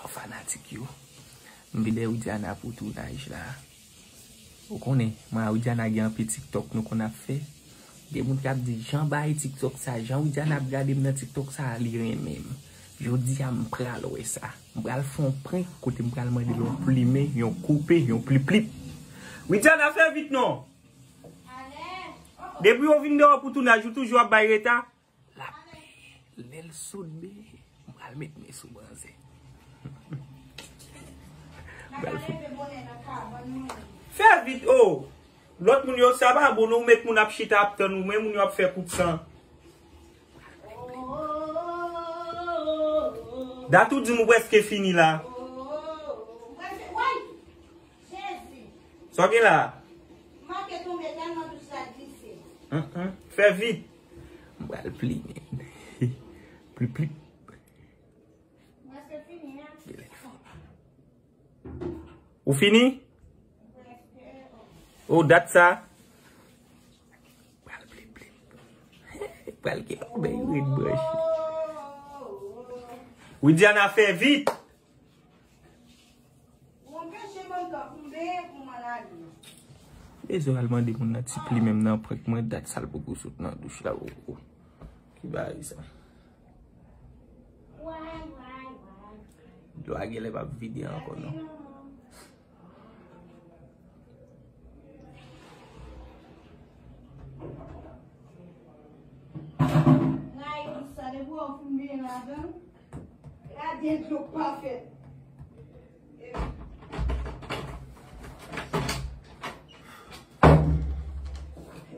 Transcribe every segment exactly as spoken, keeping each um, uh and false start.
Fanatik yo, m vin dèyè Widiana pou tounaj la. Ou konnen, mwen a Widiana gen anpil TikTok nou konn ap fè. Gen moun k ap di, "Jan bay TikTok sa, jan Widiana ap gade m nan TikTok sa, li renmen m." Jodi a, m pral wè sa. M pral fè yon prank kote m pral mande l yon plimen, yon koupe, yon plip plip. Widiana, fè vit non! Depi w vin dèyè pou tounaj, ou toujou ap bay reta? L ap, lè l sot byen, m pral met men sou manzè. M pral fout. Fè vit, o! Lòt moun yo, sa pa bon, non, ou met moun ap chita ap tann ou, men moun yo ap fè kout san. Dat ou di m ou prèske fini la. Sa w gen la? Hum, hum. Fè vit. M pral plimen. Plip, plip. Ou fini? O, dat sa. Pral plim, plim. Pral gen yon bèy red branch. Widiana, fè vit. Bezwen al mande moun nan ti plim menm nan prank mwen, dat sa l poko sot nan douch la, o, o. Ki bagay sa? Dlo a genlè p ap vide ankò, non. Gade dlo k pa fèt.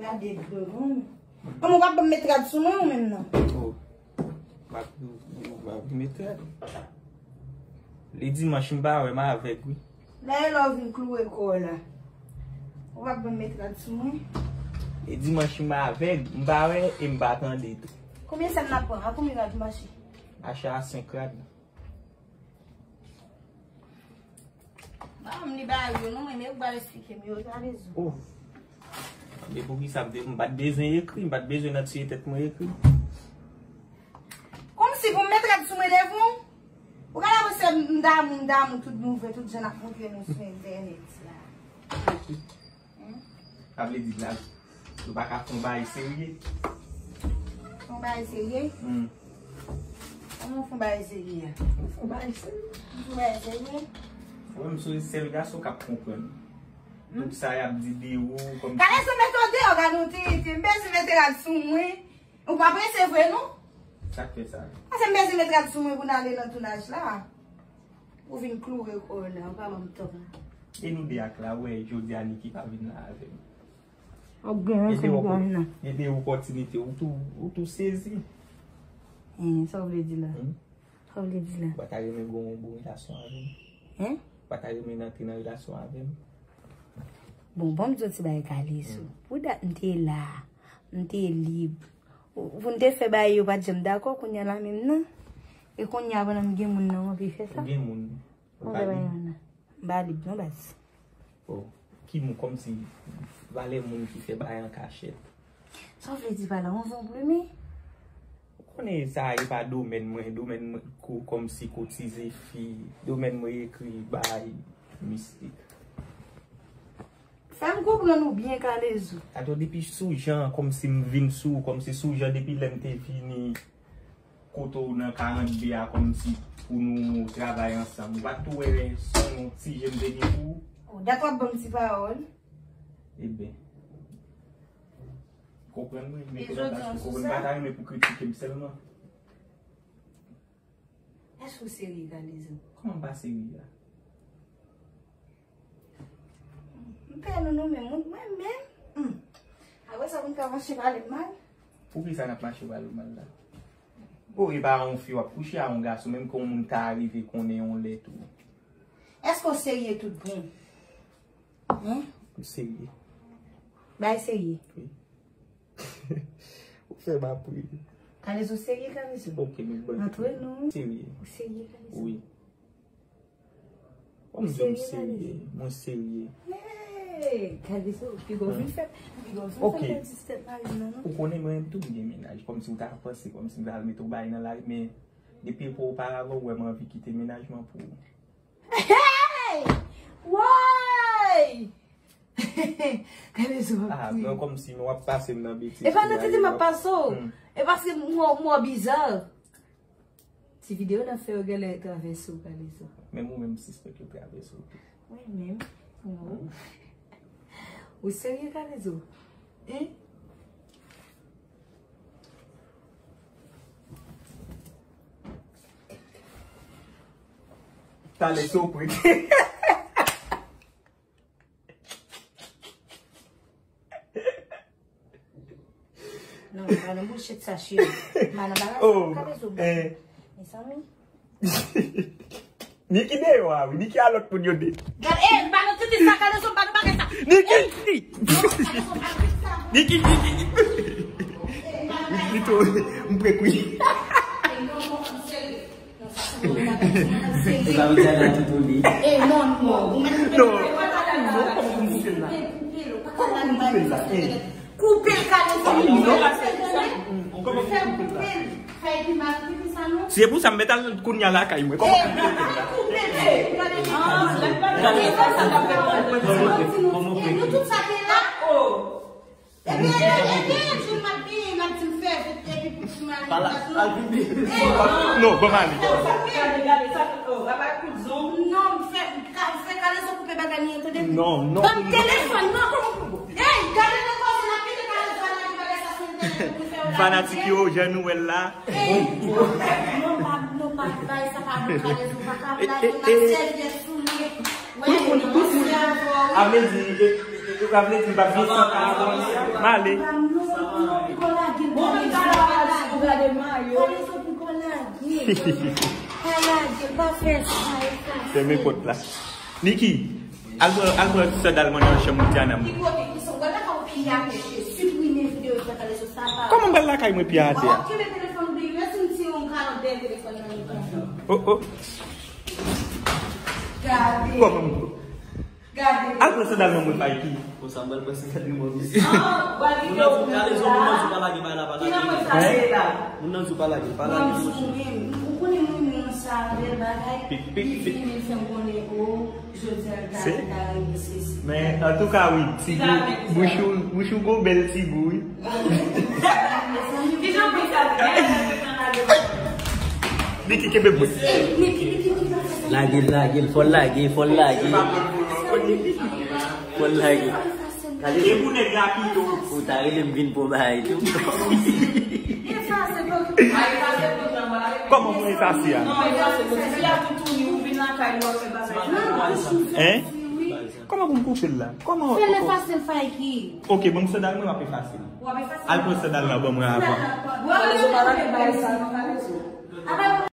Gade dlo, non. Kòman w ap ban m met rad sou mwen ou menm nan? Oh. M ap, m ap met rad. Li dimanch m pa wè, m avèg wi. Dayè lè w vin kloure kò w la. Ou p ap ban m met rad sou mwen? Li dimanch m avèg, m pa wè e m pa tande tou. Konbyen sèm n ap pran? A konbyen rad mache? Mache a senk rad. Ban m li ba yo non, mwen, men ou pral esplike m yo, sa rezon. Oh. Men poukisa m te, m pa t bezwen ekri, m pa t bezwen nan tiye tèt mwen ekri. Kòmsi pou m met rad sou mwen devan w? Ou ka la panse m damou, m damou tout nouvèl, tout jan n ap montre nou sou entènèt la. Sa vle di la, nou pa ka fè yon bagay serye. Fè yon bagay serye? Hmm. Kòman fè yon bagay serye a? Fè yon bagay serye. Fè yon bagay serye? Mwen, m se sèl gason k ap konprann. Hmm? Tout sa y ap di de ou, kòm... Kale sou mete w deyò, gade w te, te, m bezwen mete rad sou mwen. Ou pa prese vre, non? Sa k fè sa? Paske m bezwen mete rad sou mwen pou n ale nan tounaj la. Ou vin kloure kò w la, ou pa ban m tan. E nou de ak la, wè, jodi a Niki pa vin la avè m. Ou gen rezon, ou pa vin la. Gen de opòtinite, ou tou, ou tou sezi. Hein, sa w vle di la? Hmm? Sa w vle di la? Ou pa ta renmen gen yon bon relasyon avè m? Hein? Ou pa ta renmen antre nan relasyon avè m? Bon, ban m di w ti bagay, Kalezo. Hmm. Pou dat m te la, m te lib. Pou n te fè bagay yo pa t janm dakò, kounye a la menm nan. E kounye a pandan m gen moun nan, w anvi fè sa? Ou gen moun? Ou pa lib? M pa lib non, baz. Oh, ki moun, kòmsi valè moun ki fè bagay an kachèt. Sa w vle di pa la, w anvi yon plimen? Ou konnen sa e pa domèn mwen, domèn mwen ko-, kòmsi kotize fi, domèn mwen ekri bagay mistik. Fè m konprann ou byen, Kalezo. Atò, depi sou jan, kòmsi m vin sou, kòmsi sou jan depi lè m te vini kote w nan karant de a, kòmsi pou nou travay ansanm. Ou pa t tou wè se yon ti je m te gen pou ou? Oh, dat w ap ban m ti pawòl. Eben. Konprann mwen, men konprann pa ta renmen pou kritike m sèlman. Èske w serye, Kalezo? Kòman m pa serye a? M pè nou, nou menm, mwen menm. Hmm. Apre sa, pou n ka mache pale m mal? Poukisa n ap mache pale w mal la? Bon, e pa yon fi w ap kouche a yon gason, menm ke yon moun ta rive konnen yon lè tou. Èske w serye tout bon? Hein? M serye. Bay serye. Wi. Ou fè m ap ri. Kalezo serye, Kalezo. Ok, nou ban. Antre nou. Serye. Ou serye, Kalezo? Wi. Kòm di w m serye, mwen serye. Hey, Kalezo, piga w vin fè, piga w vin fè pèdi tèt mari m nan, non? Ou konnen mwen menm tou m gen mennaj, kòmsi w ta panse kòmsi m ta al mete yon bagay nan lari, men Depi pou oparavan, ou wè m anvi kite mennaj mwen pou ou. Hey! Woy! Kalezo ap kriye. Ah, men kòmsi w ap pase m nan betiz. E pa nan tete m ap pase w. E paske mwen mwen biza. Ti videyo n ap fè yo genlè travèse w, Kalezo. Menm ou menm sispèk yo travèse w tou. Mwen menm. Ou serye, Kalezo? Hein? Talè sou prik. Non, pa nan bullshit sa, cheri. Pa nan bagay sa, Kalezo. Mezanmi. Niki deyò a wi, Niki a lòt moun yo de. Gad, eh, pa nan titi sa, Kalezo, pa nan bagay sa. Niki! Niki, Niki! Li tou, m prek wi. Ou pa vle al nan tout ou li. Eh, non, non. Non, non, kòman pou koupe l la? Kòman pou koupe l la? Eh. Koupe l, Kalezo. Kòman pou koupe l la? Se pou sa m mèt al kounye a lakay mwen. Kòman pou koupe l la? Nou tout sa te la. Ebyen, ebyen, ebyen, Jun m ap genyen, m ap di m fè vit, epi pou ti mari m bat nou. Non, ban m ale. Non, m fè, ka- fè Kalezo koupe bagay li an, tande? Non, non. Ban m telefòn, non. Ey, gade nan koze n ap kite Kalezo al lage bagay sa sou entènèt pou l fè yo lage. Fanatik yo, jan nou wè l la. Ey, non, pa, non, pa, bagay sa pa bon, Kalezo, pa ka lage, m ap sèvyèt sou li. Tout moun, tout moun. A vle di, e, e, e, a vle di, m pa byen santi m avè w. M ale. Fèmen pòt la. Niki, al pran, al pran sandal mwen nan chanm Diana mwen. Kòman m pral lakay mwen pye atè a? Oh, oh. Kòman m Al pran sandal nan mwen Faiki. Konsa m pral pran sandal nan mwen mesye. Moun nan di w pa lage bagay la, pa lage. Moun nan di w pa lage, pa lage monchè. Ou konnen moun nan sa bèl bagay. Li vini l fè m konnen o jodi a l ta ta rele sesi. Men antouka wi, ti gou, bouch ou, bouch ou gon bèl ti gou wi. Niki kenbe bout. Lage l, lage l, fò l lage, fò l lage. Fò l lage. E pou nèg la pito. Ou ta rele m vin pran bagay tou. Kòman pou efase a? Hein? Kòman pou m koupe l la? Kòman? Fè l efase l Faiki. Ok, ban m sandal mwen, m ap efase l. Al pran sandal la ban mwen avan.